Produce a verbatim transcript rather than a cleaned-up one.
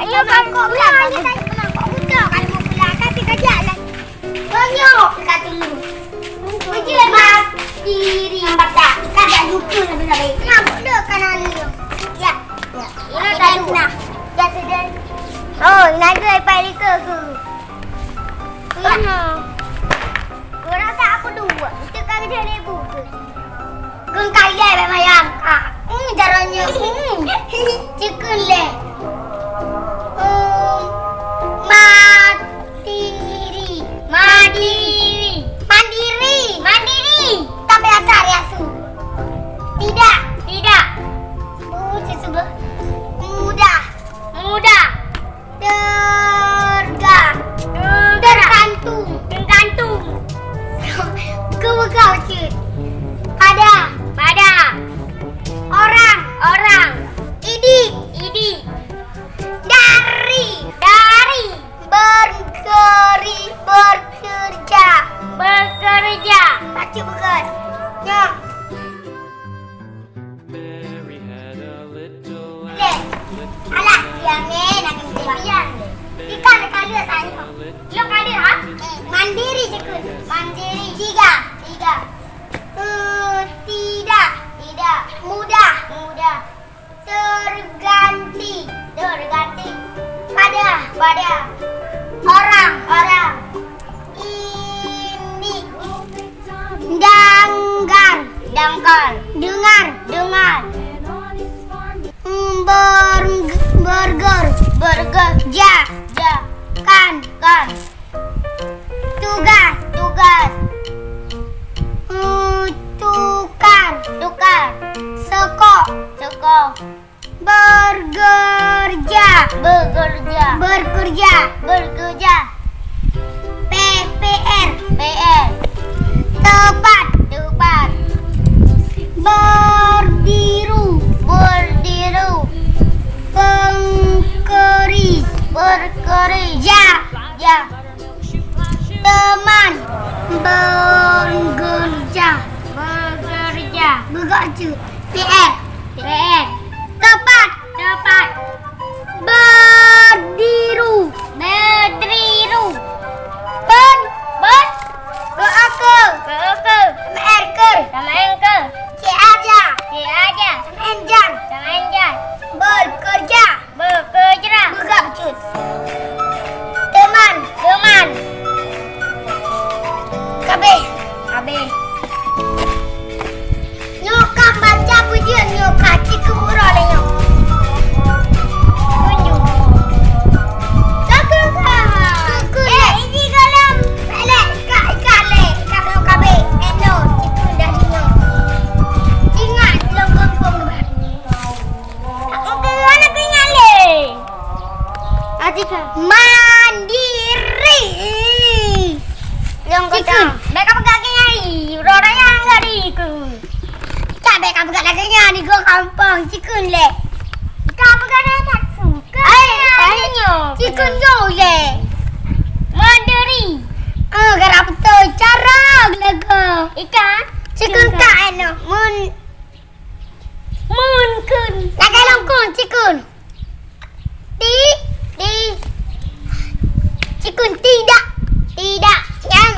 Ayo, Kak, kok pulang, ayo, Kak, pulang. Kok buta kalau mau pulang, tapi kerja lah. Banyak, Kak, tunggu. Kerja lah. Diri. Nampak tak? Ikan tak lupa sampai-sampai. Nampak dah kan hari tu. Ya. Ya. Ini tak lupa. Ya, sudah. Oh, ini aja iPad itu aku. Iya. Kurang tak apa dua. Itu kan dia ni buku. Kong kaya bak mayang. Ah, hmm, caranya. Hmm. Cikun leh. Um, matiri. Mandiri. Mandiri. Mandiri. Tapi ada hari asu. Tidak. Tidak. Oh, saya sebut. Mudah. Mudah. Terga. Terga. Tergantung. Tergantung. Kau kau cit. Pada. Pada. Orang. Orang. Idi. Idi. Dari. Dari. Bergeri. Bekerja. Bekerja. Baca bukan. Ya. Deh, alah, dia ni nak kena biar deh. Ikan dia kali tanya. Dia kali ha? Eh, mandiri je ke? Mandiri. Tiga. Tiga. Eh, tidak. Tidak. Mudah. Mudah. Terganti. Terganti. Pada. Pada. Orang. Orang. Ini. Danggar. Danggar. Dengar. Dengar. Ber-, burger. Burger. Ja. Ja. Kan. Kan. Tugas. Tugas. Tukar. Tukar. Sekok. Sekok. Bekerja. Bekerja. Bekerja. Bekerja. P P R. P R. Tepat. Tepat. Berdiru. Berdiru. Pengkeris. Berkeris. Ja. Ja. Teman. Bekerja. Bekerja. Bekerja. P R. P R. Tepat. Tepat. Berdiru. Berdiru. Ber. Ber. Ke. Ke. Ke. Sama R. Ke. Sama R. Ke. C A. Ja. C A. Ja. Sama N. Jan. Sama N. Jan. Bekerja. Bekerja. Beugak bacut. Teman. Teman. Kabeh. Kabeh. Nyoe ka baca pujian nyoe ka cit keu uroe lé nyoe. Tunjuk. Ka, ka, ka. Ka, ka. Eh, ini galam. Lé, ka, ka lé. Ka nyoe kabeh. Eh, nyoe. Itu dari nyoe. Ingat, lôn keumpung leubeh. Aku keuhana keu nyan lé. Atika. Mandiri. Nyang kata. Cikun. Bèk ka peugah keu nyan, uroe raya ngon hari ku. Cak bèk ka peugah lagèe nyan di gob gampông, cikun lé. Ka peugah dah tak suka. Ai, ai nyoe. Cikun nyoe lé. Mandiri. Ah, gara beutôi cara lagu. Ika. Cikun ka eno. Mun Mun kheun. Lagèe lôn kheun, cikun. Ti, ti. Cikun tidak. Tidak. Nyang